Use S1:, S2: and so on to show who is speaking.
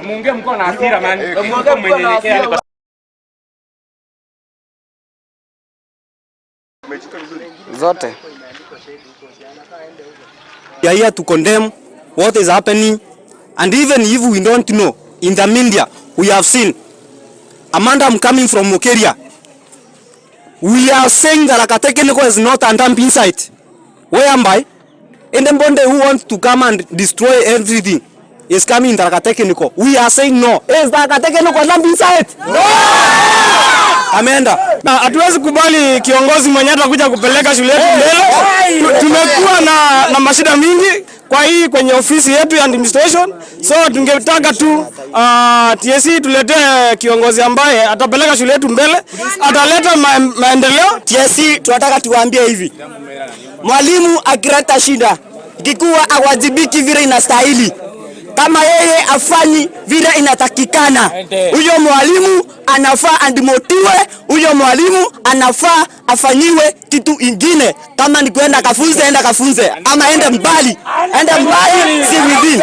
S1: Muongee mko na hasira, man.
S2: Muongee mko na hasira.
S3: Zote.
S4: We are here to condemn what is happening, and even if we don't know, in the media we have seen a madam coming from Mukiria. We are saying that Tharaka Technical is not a dumping site, whereby anybody who wants to come and destroy everything is coming in Tharaka Technical. We are saying no. Is Tharaka Technical a dumping site? No! Ameenda.
S3: Na hatuwezi kubali kiongozi mwenye atakuja kupeleka shule yetu mbele. Tumekuwa na mashida mingi kwa hii kwenye ofisi yetu ya administration, so tungetaka tu TSC tuletee kiongozi ambaye atapeleka shule yetu mbele, ataleta maendeleo.
S4: TSC tunataka tuwaambie hivi, mwalimu akileta shida ikikuwa awajibiki vile inastahili, kama yeye afanyi vile inatakikana, huyo mwalimu anafaa ademotiwe, huyo mwalimu anafaa afanyiwe kitu ingine. Kama ni kwenda kafunze, enda kafunze, ama ende mbali, ende mbali, si within.